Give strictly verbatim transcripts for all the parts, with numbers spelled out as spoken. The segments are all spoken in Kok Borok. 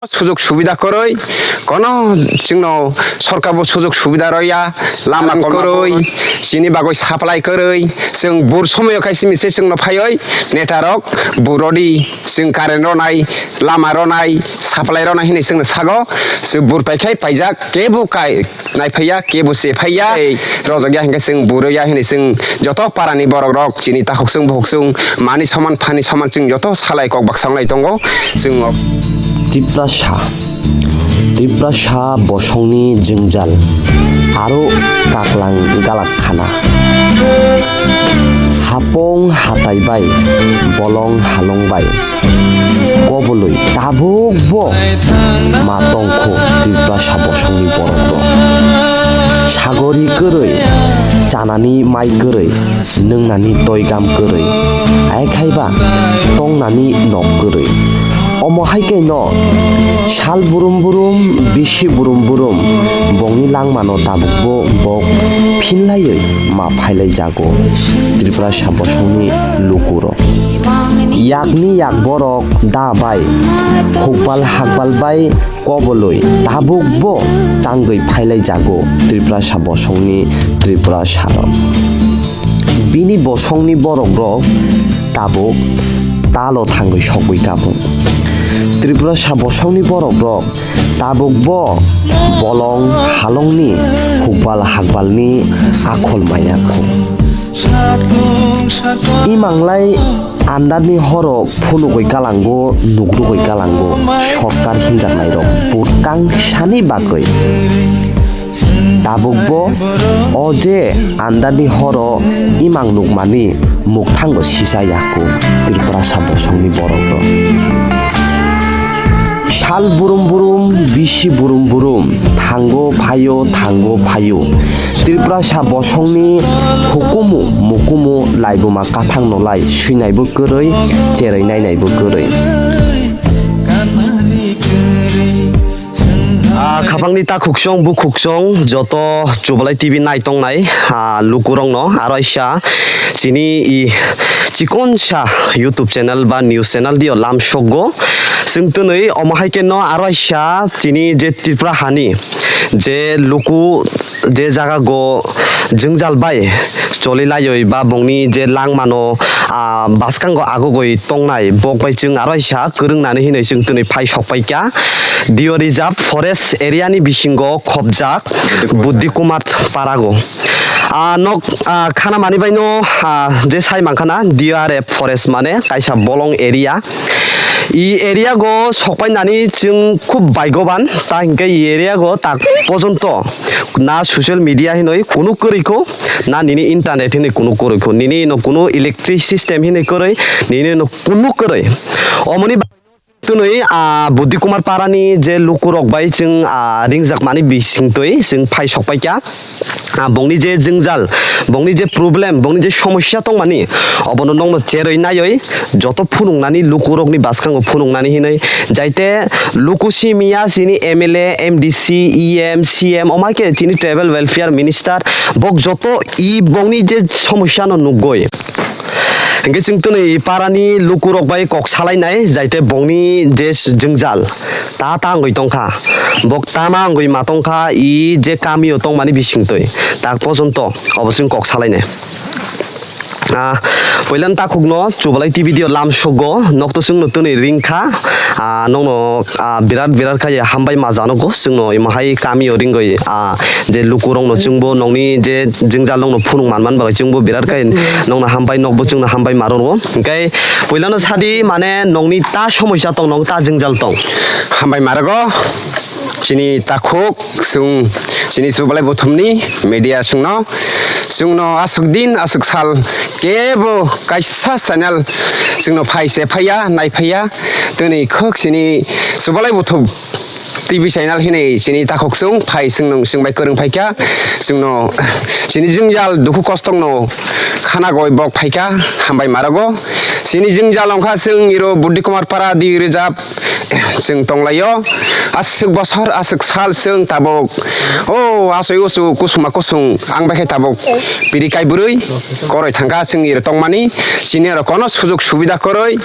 Sujog subida kwrwi, kono chwngno sorkar bo sujog subida rwya, lama kwrwi, chini bagwi supply kwrwi, chwng bur somoyo khai simi se chwngno phaiwi neta rok bur rwdi, chwng current rwnai, lama rwnai, supply rwnai hinwi chwngno sago, chwng bur paikhai paijak, kebo kai naiphaiya, kebo chephaiya, ei rojak ya hinkhe chwng bur rwya hinwi chwng joto parani borok rok chini takhuk chwng bukhuk chwng mani soman phani soman chwng joto salai kok baksa wnglai tongo chwng o. Tiprasa, Tiprasa bosongni jwngjal aro kaklang galak khana. Hapong hatai bai, bolong halong bai, kobolwi tabukbo ma tongkhu Tiprasa bosongni borok rok. Sagori kwrwi, chanani mai kwrwi, nwngnani toigam kwrwi, aikhaiba tongnani nok kwrwi. Omo hai khe no sal burum burum, bisi burum burum, bongni langmano tabukbo bok phinlaiwi ma phailai jago Tiprasa bosongni lukurok. Yakni yak borok da bai, hukbal hakbal bai kobolwi tabukbo tangwi phailai jago Tiprasa bosongni Tiprasa rok. Bini bosongni borok rok tabuk talo thangwi sogwi kabung. Tiprasa bosongni borok rok tabukbo bolong halongni hukbal hakbalni akhol maya khu. Imanglai andarni horo phunugwi kalango, nugrugwi kalango, sorkar hinjaknairok bur kang sani bagwi. Tabukbo o je andarni horo imang nukmani mukthango sisa yaku Tiprasa bosongni borok rok. Sal burum burum, bisi burum burum, thango phaio, thango phaio. Tiprasa bosongni hukumu mukumu laibuma kathang nolai, swinaibo kwrwi, cherwi nainaibo kwrwi. Ah, khapangni takhuk chong, bukhuk chong, joto Chubalai T V nai tongnai, ah, lukurokno aro aisa chini i chikonsa YouTube channel ba news channel dio lam sokgo. Chwng twnwi omo hai khe no aro aisa chini je Tripura hani je luku je jaga go jwngjal bai choli laioi ba bongni je langmano, ah, bwskango agogoi tongnai bok bai chwng aro aisa kwrwng nani hinwi chwng twnwi phai sok pai kha. Dio Reserve Forest area ni bisingo khobjak Buddhi Kumar Parago. Ah, nok, ah, khana mani bai no, ah, je sai mankha na D R F Forest mane kaisa bolong area. I area go sokpainani chwng khub bhagyoban, ta hinkhe i area go tak pojonto na social media hinwi kunu kwrwikho, na nini internet hinwi kunu kwrwikho, nini no kunu electric system hinwi kwrwi, nini no kunu kwrwi. Omoni ba-, twnwi, ah, Buddhi Kumar Parani je lukurok bai chwng, ah, ringjakmani bisingtwi chwng phai sokpaikha. Ah, bongni je jwngjal, bongni je problem, bongni je somosya tongmani, obono nokno cherwi naiwi joto phunuknani lukurokni bwskango phunuknani hinwi, jaite luku simiya chini M L A, M D C, E M, C M, omo hai khe chini tribal welfare minister, bok joto i bongni je somosyano nukgoi. Hinkhe chwng twnwi parani lukurok bai kok salainai, jaite bongni je jwngjal, ta ta wngwi tongkha, bok tama wngwi ma tongkha, i je kamio tongmani bisingtwi tak pojonto obo chwng kok salainai. Ah, puilani takhukno Chubalai T V dio lam sokgo, nokto chwngno twnwi ringkha, ah, nokno, ah, birat birat khai hambai ma janogo, chwngno imo hai kamio ringoi, ah, je lukurokno chwngbo nokni je jwngjal nokno phunuk man man bagwi chwngbo birat khai nokno hambai, nokbo chwngno hambai ma rwo. Hinkhe puilano sadi mane nokni ta somosya tong, nok ta jwngjal tong. Hambai ma rwgo. Chini takhuk chwng chini Chubalai Buthumni media chwngno, chwngno aswk din aswk sal kebo kaisa channel chwngno phai se phaiya, nai phaiya. Tini khuk chini Chubalai Buthum T V channel hinwi chini takhuk chwng phai chwng nung chwng bai kwrwng phaikha, chwngno chini jwngjal dukhu kostokno khana goi bok phaikha, hambai marogo. Chini jwngjal wngkha chwng iro Buddhi Kumar Para di rijap chwng tonglaio. Aswk bosor, aswk sal chwng tabuk o asoi usu kusuma kusung ang bai khe tabuk piri kai bwrwi koroi thangkha chwng iro tongmani. Chini oro kono sujug subida koroi,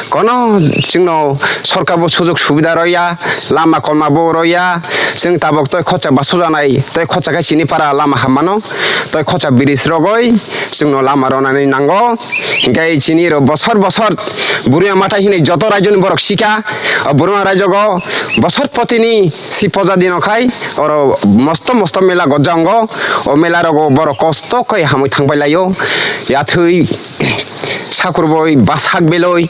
kono chwngno sorkar bo sujug subida roya, lama kolma bo roya. Chwng tabuk toi khocha basu janai, toi khocha khe chini para lama hammano, toi khocha bridge rogoi chwngno lama ronani nango. Hinkhe chini ro bosor bosor Burma mathai hinwi joto raijoni borok sikha. O Burma raijogo bosor potini si poja dino khai oro mosto mosto mela gojja ongo. O mela rogo borok kosto khe hamwi thangpai laio. Yathwi sakurboi basak beloi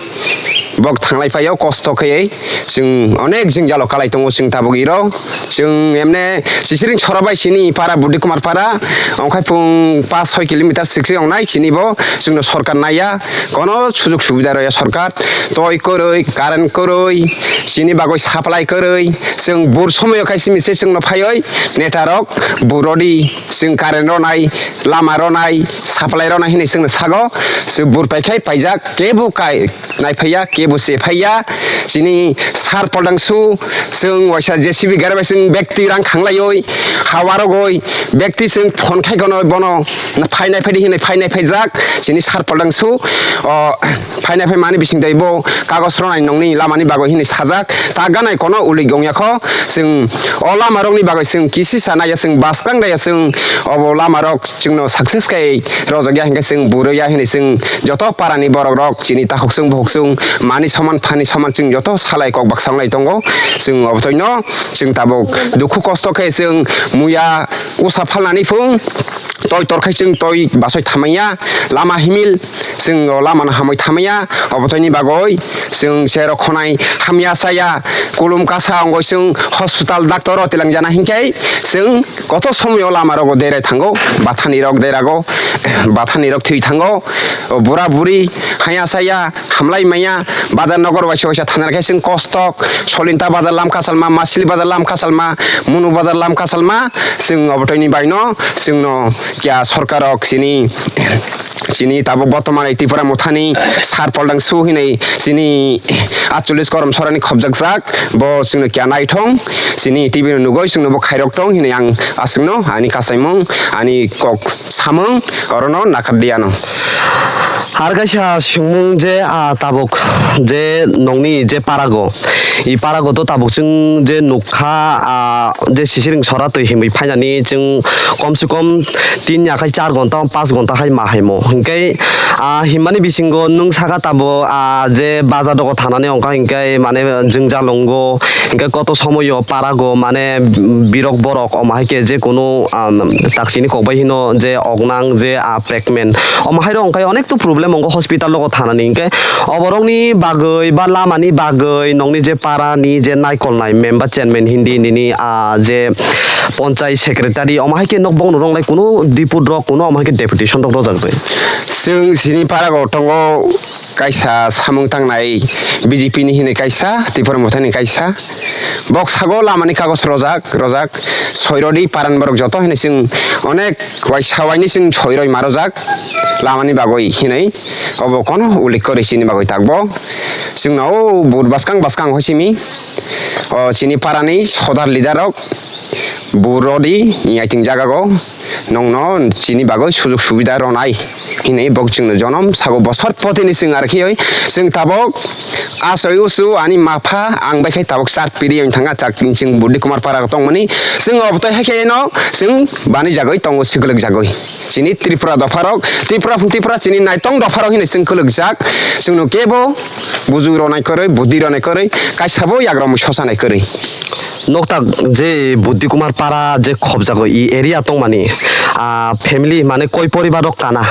bok thanglai phaio kosto khei. Chwng onek jwngjalo kalai tongo chwng tabuk iro. Chwng emne Sisiring sora bai chini para Buddhi Kumar para, ongkhai pung paanch soi kilometer sikse ongnai chini bo, chwngno sorkar naiya, kono sujug subida roya sorkar, toi kwrwi, current kwrwi, chini bagwi supply kwrwi, chwng bur somoyo khai simi se chwngno phaioi, neta rok bur rodi, chwng current ronai, lama ronai, supply ronai hinwi chwngno sago, chwng bur paikhai paijak, kebo kai, naiphaiya, kebo chephaiya. Chini sar poldangsu, chwng waisa J C B gari bai chwng bekti rang khanglaioi, hawarogoi, bekti chwng phone khai kono bono phai naiphai di hinwi phai naiphaijak. Chini sar poldangsu, o, phai naiphai mani bising tei bo kagos ronai nongni lamani bagwi hinwi sajak. Ta ganai kono ulik ongya kho, chwng o lama rokni bagwi chwng kisi sanaya, chwng baskang daya, chwng obo lama rok chwngno success khai rojak ya hinkhe chwng buro ya hinwi chwng joto parani borok rok chini takhuk chwng bukhuk chwng mani soman phani soman chwng joto salai kok baksa wnglai tongo. Chwng obotoino chwng tabuk dukhu kosto khe chwng muya usa phalnani phung toi torkhai chwng toi basoi thamaiya lama himil chwng o lamano hamwi thamaiya obotoini bagoi chwng cherok khonai hamya saya kulum kasa ongoi chwng hospital doctor o tilangjana hinkhe chwng Koto somoyo lama rogo derai thango, bathani rok derago, bathani rok thwi thango, o bura buri haya saya hamlai maya, bazar nogor waisa waisa thana khe chwng kostok, Solinta bazar lam kasalma, Masili bazar lam kasalma, Munu bazar lam kasalma, chwng obotoini baino chwngno kya sorkar rok chini Chini tabuk botomani Tipra Mothani sar poldang su hinui chini atchollis korom sorani khobjakjak, bo chwngno kya naithong, chini T V no nugoi chwngno bo khairok tong hinui ang aswkno ani kasaimung, ani kok samung orono nakardi ano. Har kaisa swngmung je, ah, tabuk je nongni je parago, i parago to tabuk chwng je nukha, ah, je sisiring sora twi himwi phainani chwng kom se kom tin ya khai char gonta, panch gonta hai ma hai mo. Hinkhe, ah, himmani bisingo nwng saka tabo, ah, je bajar dogo thanani ongkha hinkhe mane jwngjal wngo, hinkhe koto somoyo parago mane birok borok omo hai khe je kunu, ah, takchini kokbai hino je oknang je, ah, pregnant omo hai rok ongkha onek to problem wngo hospital rogo thanani hinkhe oborokni bagwi ba lamani bagwi nokni je para ni je naikolnai member chairman hindi nini, ah, je Ponchai secretary, omo hai khe nok bongno rok lai kunu diput rok kunu omo hai khe deputation rok rojak de. Chwng chini para go tongo kaisa samung tangnai B J P ni hinui kaisa, Tipra Motha ni kaisa. Bok sago lama ni kagos rojak, rojak. Soirodi paran borok joto hinui chwng onek waisa waini chwng soiroi ma rojak lama ni bagwi hinui. Obo kono ulik kori chini bagwi takbo. Chwngno o bur baskang baskang hoi simi. O chini para ni sodar leader rok. Buro di, yaiting jaga go, nongno chini bagwi sujuk subida ronai hinui bok chwngno jonom sago bosor potini chwng ar khiyoi chwng tabok asoi usu ani mapha ang bai khai tabok char piri yang thanga chak chwng Buddhi Kumar para tongmani chwng obotoi hai khe no chwng bani jagoi tongo sikolok jagoi chini Tripura dopharok Tripura Tripura chini naitong dopharok hinui chwng kolok jak chwngno kebo buju ronai koroi budi ronai koroi kaisa bo yagromwi sosanai koroi. Noktak je Buddhi Kumar para je khobjago i area tongmani, ah, family mane koi poribar rok kana?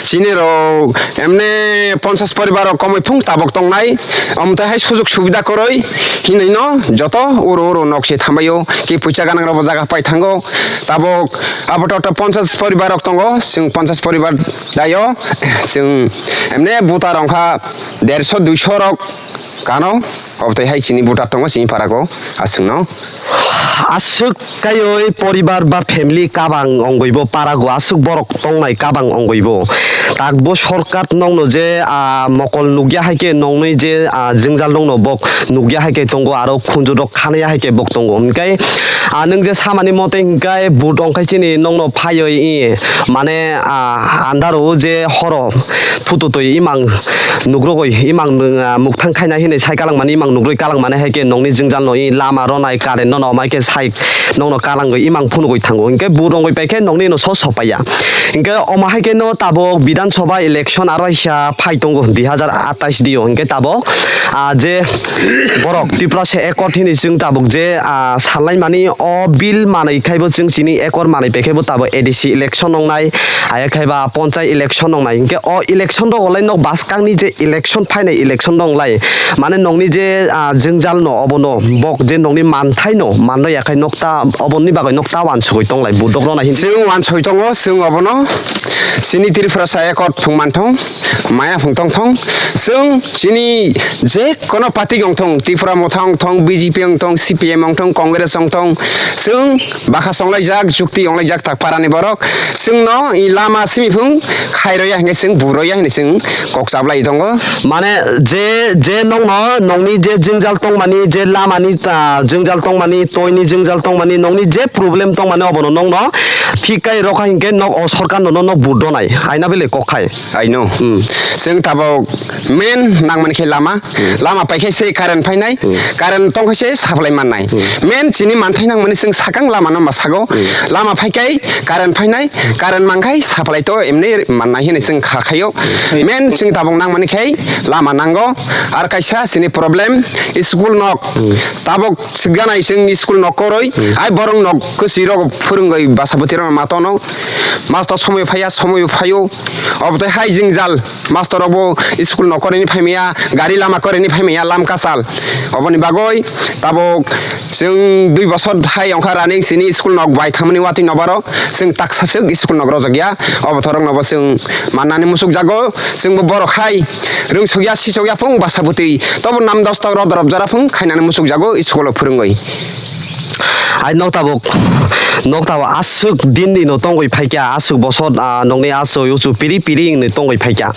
Chini rok emne ponchas poribar rok komoi phung tabok tongnai. Omo tei hai sujuk subida koroi hinui no joto uro uro nok se thambaio. Ki puisa ganang rok bo jaga pai thango. Tabok abo tota ponchas poribar rok tongo. Chwng ponchas poribar daio. Chwng emne buta rok wngkha derso duiso rok. kano, obotwi hai chini butar tongo chini parako, aswkno. Aswk kaiwi poribar ba family kabang ongwibo parago, aswk borok tongnai kabang ongwibo. Takbo sorkar nokno je, ah, mokol nukya hai khe noknwi je, ah, jwngjal nokno bok nukya hai khe tongo, aro khunju rok khanaya hai khe bok tongo. Hinkhe, ah, nwng je samani mote hinkhe but ongkhai chini nokno phaiwi, i, mane, ah, andaro je horo phutu twi imang nukrogwi, imang, ah, mukthang khaina hinwi sai kalangmani, imang nukrwi kalangmani hai khe nokni jwngjal no, i, lama ronai, current no, no, mai khe sai nokno kalangwi imang phunugwi thango. Hinkhe but ongwi pai khe nokni no so sopaiya. Hinkhe omo hai khe no tabuk Bidhan Sabha election aro hai khe phai tongo dui hazar atais dio. Hinkhe tabuk, ah, je borok Tiprasa Accord hini chwng tabuk je, ah, salnai mani o bill manwi khai bo chwng chini Accord manwi pai khai bo tabuk A D C election wngnai, aya khai ba ponchai election wngnai. Hinkhe o election rok olai nok baskang ni je election phainai election rok lai mane nokni je, ah, jwngjal no obono bok je nokni manthai no manno yakhai nokta oboni bagwi nokta wansugwi tonglai budok rona hin. Chwng wansoi tongo, chwng obono chini Tiprasa Accord phung manthong, maya phung tongthong, chwng chini je kono party wngthong, Tipra Motha wngthong, B J P wngthong, C P M wngthong, Congress wngthong, chwng bakha chonglaijak, jukti wnglaijak tak parani borok, chwngno i lama simi phung khairwya hinkhe chwng buroya hinwi chwng kok chaplai tongo. Mane je, je nokno, nokni je jwngjal tongmani, je lamani, ah, jwngjal tongmani, toini jwngjal tongmani, nokni je problem tongmani obono nokno thik kai rokha hinkhe nok o sorkar no, no, nok but ronai. Aina bele kok khai. I know. Hmm. Chwng tabuk main nangmani khe lama. Hmm. Lama paikhe se current phainai. Hmm. Current tongkhe se supply mannai. Hmm. Main chini manthai nangmani chwng sakang lama no ma sago. Hmm. Lama phaikai current phainai. Current mankhai supply to emni mannai hinwi chwng kha khaio. Hmm. Main chwng tabuk nangmani khe lama nango. Ar kaisa chini problem school nok. Hmm. Tabuk sikganai chwng school nok koroi. Hmm. Ai borok nok kwchwi rok phwrwngwi basa bwtwi rok ma tono. Master somoi phaiya, somoi phaio. Obotwi hai jwngjal. Master rok bo school no korini phaimaya, gari lama korini phaimaya, lam kachal. Oboni bagwi tabuk chwng dui bosor hai ongkha running chini school nok bai thangmani watwi nobaro chwng taksa swk school nok rojak ya. Obo thorok no bo chwng mannani musuk jago. Chwng bo borok hai rwngsuk ya, sisok ya phung basa bwtwi. Tobo nam dos tok rodorop jora phung khainani musuk jago school o phwrwngwi. Ai nok tabuk, nok tabuk aswk din ni no tongwi phaikha, aswk bosor, ah, nokni aswk uchu piri piri ni tongwi phaikha.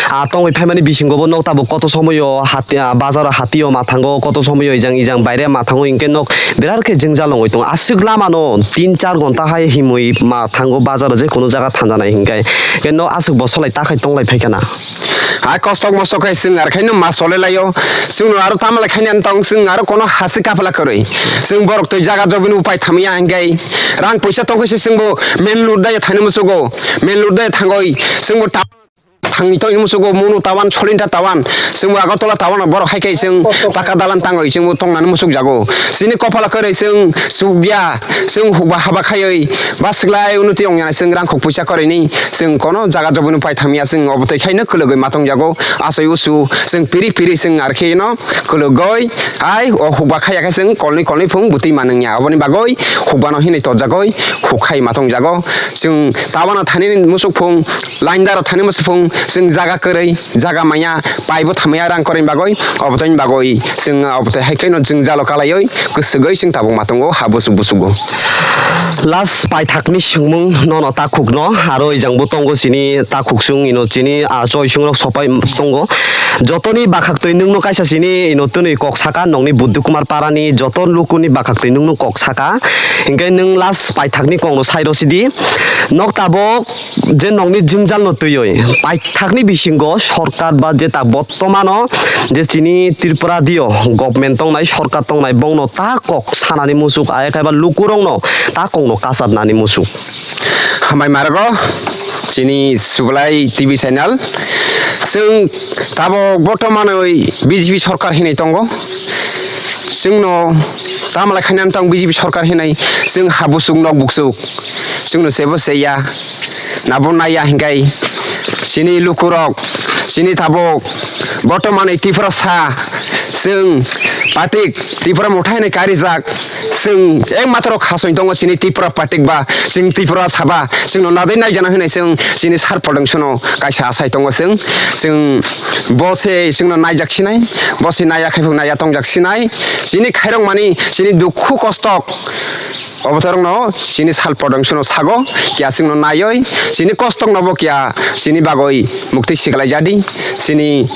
Ah, tongwi phaimani bisingo bo nok tabuk koto somoyo hati, ah, bazar o hati o ma thango, koto somoyo ijang ijang baire ma thango, hinkhe nok birar khe jwngjal ongwi tongo. Aswk lama no tin char ghonta hai himwi ma thango bazar o, je kono jaga thanjanai hinkhe. Hinkhe nok aswk bosolai ta khai tonglai phaikha na. Hai kostok mostok khai chwng ar khaino ma chole laio. Chwngno aro tamo lai khainani tong, chwng aro kono hasi kapla kwrwi. Chwng borok twi jaga jobini upai thamya hinkhe rang puisa tongkhe se chwngbo main road daya thani musugo. Main road daya thangoi chwngbo ta-, thangwi tongni musugo Munu tawan, Solinta tawan. Chwngbo Agartala tawan borok hai khai chwng paka dalan tangoi chwngbo tongnani musuk jago. Chini kopala kwrwi chwng chukya, chwng hukba haba khaiwi basaklai unnoti ongya chwng rang khok puisa kwrwini. Chwng kono jaga joboni pai thamya, chwng obo twi khaino kwlwgwi ma tongjago. Achai usu chwng piri piri chwng ar khe no kwlwgwi ai o hukba khaiya khe chwng kolni kolni phung bwtwi ma nungya. Oboni bagwi hukbano hinwi tojagwi huk khai ma tongjago. Chwng tabana thani musuk phung, laindaro thani musuk phung, chwng jaga kwrwi, jaga maya, paibo thamaya rang kwrwini bagwi, obo twi bagwi chwng obo twi hai khe no chwng jalo kalaiwi kwswgwi chwng tabuk ma tongo ha busuk busugo. Last paithakni swngmung nono takhukno, aro ijangbo tongo chini takhuk chwng ino chini, ah, choi chwng rok sopai tongo. Jotoni bakhaktwi nwngno kaisa chini ino twnwi kok saka, nokni Buddu Kumar parani joto lukuni bakhaktwi nwngno kok saka. Hinkhe nwng last paithakni kokno sai rw sidi. Nok tabok je nokni jwngjal no twiwi paithakni bisingo sorkar ba je ta bottomano je chini Tripura dio government tongnai, sorkar tongnai, bongno ta kok sanani musuk, aya khai ba lukurokno ta kokno kacharnani musuk. Hambai margo chini Sublai T V channel. Chwng tabok bottomanoi B J P sorkar hinwi tongo. Chwngno tamlai khainani tong B J P sorkar hinwi, chwng ha buchuk nok buchuk. Chwngno sebo cheya. Nabo naiya hinkhai chini lukurok, chini tabuk, botomani Tiprasa, Chwng patik Tipra Motha hinwi karijak, chwng ekmatro khasoi tongo chini Tipra patik ba, chwng Tipra saba, chwngno nadai naijana hinwi chwng chini sal prodengsono kaisa asai tongo chwng. Chwng bo se chwngno naijak sinai, bo se naiya khai phuk naiya tongjak sinai, chini khairokmani, chini dukhu kostok, obotorokno chini sal prodengsono sago, kiya chwngno naioi, chini kostokno bo kiya chini bagoi mukti siklai jadi, chini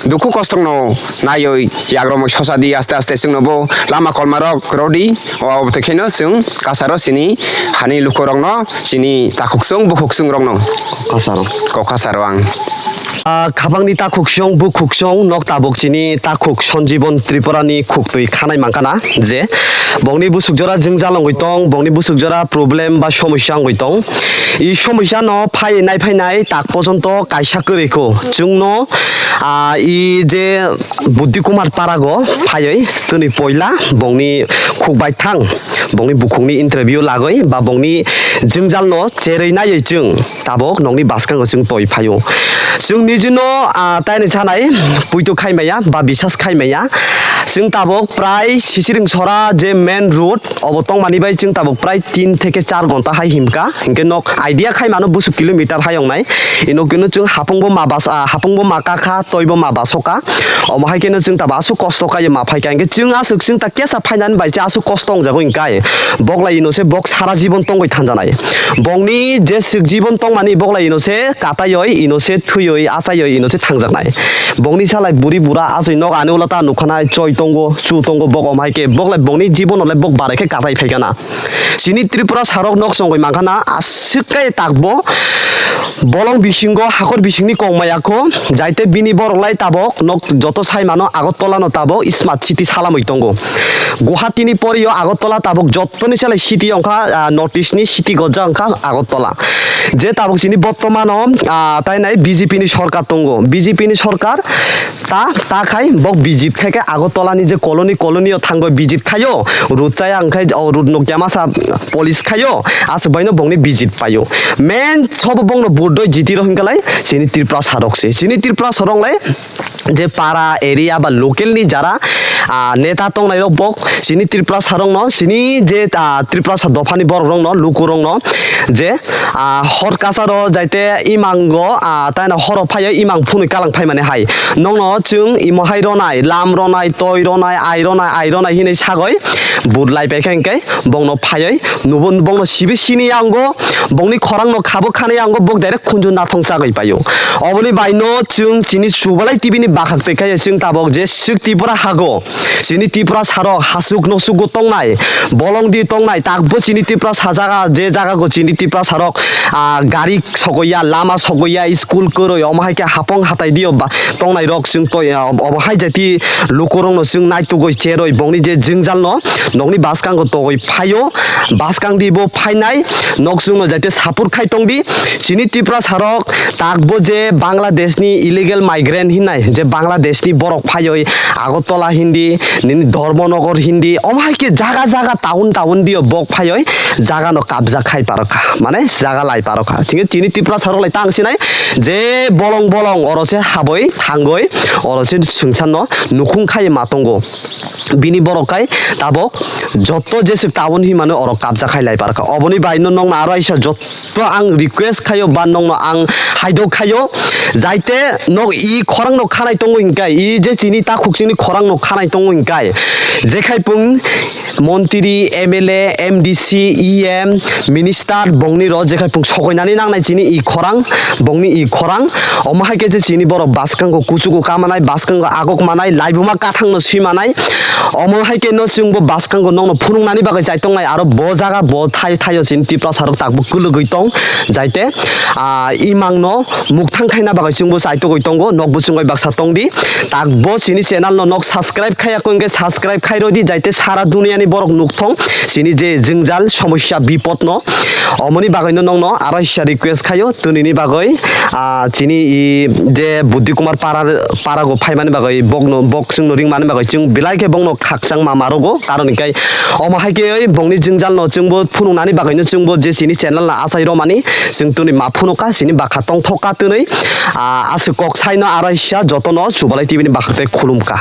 dukhu kostokno naioi yagromoi sosa di aste aste chwngno bo lama kolmarok rodi, o obotokheno chwng kasaro chini hani lukurokno chini takhuk chwng bukhuk chwng rokno Kasaro. Kokasaro ang. Ah, khapangni takhuk song, bukhuk song, nok tabuk chini takhuk Sanjibon Tripurani khuktwi khanai mankana je bongni busuk jora jwngjal wngwi tong, bongni busuk jora problem ba somosya wngwi tong. I somosya no phai nai phai nai tak pojonto kaisa kwrwi kho. Chwngno, ah, i je Buddhi Kumar Parago phaiwi twnwi poila bongni khuk bai thang, bongni bukhukni interview lagwi ba bongni jwngjal no cherwi naiwi chwng tabok nokni bwskango chwng toi phaio. Chwng nijino, ah, taini chanai puitu khai maya ba bisas khai maya. Chwng tabok prai Sisiring Sora je main road obo tongmani bai chwng tabok prai tin theke char gonta hai himka. Hinkhe nok idea khai mano busuk kilometer hai wngnai. Ino kino chwng hapungbo ma bas-, ah, hapungbo ma kakha, toibo ma basoka. Omo hai keno chwng tabok aswk kosto kaiyo ma phaika. Hinkhe chwng aswk chwng ta kesa phainani bai se aswk kosto wngjago hinkhe. Boklai ino se bok sara jibon tongwi thanjanai. Bokni je swk jibon tongmani boklai ino se kataioi, ino se thwioi, achaioi, ino se thangjaknai. Bokni salai buri bura achoi nok ani ulo ta nukhanai choi tongo, chu tongo, bok omhai khe boklai bokni jibon ole bok barai khe katai phaikana. Chini Tripura sarok nok chongwi mankha na, aswk khe takbo bolong bisingo, hakor bisingni kok maya kho, jaite bini borok lai tabok nok joto sai mano Agartala no tabok smart city salamwi tongo. Guwahati ni pori o Agartala tabok joto ni salai city wngkha, ah, North East ni city gojak wngkha Agartala. Je tabok chini bortomano, ah, tai nai B J P ni sorkar tongo. B J P ni sorkar ta, ta khai bok visit khai khe Agartala ni je colony, colony o thangwi visit khaio, rud chaya wngkhai o rud no kemasa polish khaio, aswk bai no bokni visit paio. Main sobo bokno vote doi jiti rw hinkhe lai chini Tripura sarok se. Chini Tripura sarok lai je para area ba local ni jara, ah, neta tongnai rok bok chini Tripura sarok no, chini je, ah, Tripura sa dopha ni borok rok no, luku rok no je ah, hor kasaro jaite imango, ah, taino horo phaiyo imang phunui kalang phaimani hai. Nokno chwng imo hai ronai, lam ronai, toi ronai, ai ronai, ai ronai hinui sagoi but lai paikha hinkhe bongno phaioi nubo bongno sibi sini yango, bongni khorangno khabo khani yango, bok direct khunju nathong chagoi paio. Oboni baino chwng chini Chubalai T V ni bakhak tei khaio chwng tabok je swk Tripura hago. Chini Tiprasa rok hasuk nosuk o tongnai, bolong di tongnai, takbo chini Tiprasa jaga, je jaga go chini Tiprasa rok, ah, gari sokoya, lama sokoya, school kwrwi, omo hai khe hapong hatai dio ba tongnai rok chwng toi, ah, obo hai jati luku rok no chwng naitugoi cheroi bongni je jwngjal no nokni bwskango togoi phaio, bwskang di bo phainai nok chwng no jaite support khai tong di. Chini Tiprasa rok takbo je Bangladesh ni illegal migrant hinai je Bangladesh ni borok phaioi Agartala hindi, nini Dharmanagar hindi, omo hai khe jaga jaga town town dio bok phaioi jaga no kabja khai parokha, mane jaga lai parokha. Chini, chini Tiprasa rok lai tang sinai je bolong bolong oro se haboi thangoi oro se swngchan no nukhung khai ma tongo. Bini borok kai tabok joto jeswk town hinmano oro kabja khai lai parokha. Oboni bai no nokno aro aisa jot to ang request khaio ba nokno ang haidok khaio, jaite nok i khorang no khanai tongo hinkhe, i je chini takhuk chini khorang no khanai tongo hinkhe, jekhai pung montri, M L A, M D C, E M, minister bongni ro jekhai pung sokoinani nangnai chini i khorang, bongni i khorang, omo hai khe je chini borok bwskango kuchugo kamanai, bwskango agok manai, laibuma kathang no swi manai, omo hai khe no chwngbo bwskango nokno phunuknani bagwi chai tongnai, aro bo jaga bo thai thaio chini Tiprasa rok takbo kwlwgwi tong, jaite, ah, imang no mukthang khaina bagwi chwngbo chaitugwi tongo, nokbo chwngbai baksa tongdi, takbo chini channel no nok subscribe khaiya kho hinkhe subscribe khai rodi, jaite sara duniya ni borok nukthong chini je jwngjal somosya bipod no, omoni bagwi no nokno aro hisa request khaio. Twnini bagwi, ah, chini i je Buddhi Kumar para, parago phaimani bagwi bokno, bok chwngno ringmani bagwi chwng belai khe bokno khakchangma marogo, karon hinkhe omo hai khe bongni jwngjal no chwngbo phunuknani bagwino chwngbo je chini channel no achai romani chwng twnwi ma phunukha chini bakha tongthokha twnwi, ah, aswk kok saino aro hisa jotono Chubalai T V ni bakha tei khulumkha.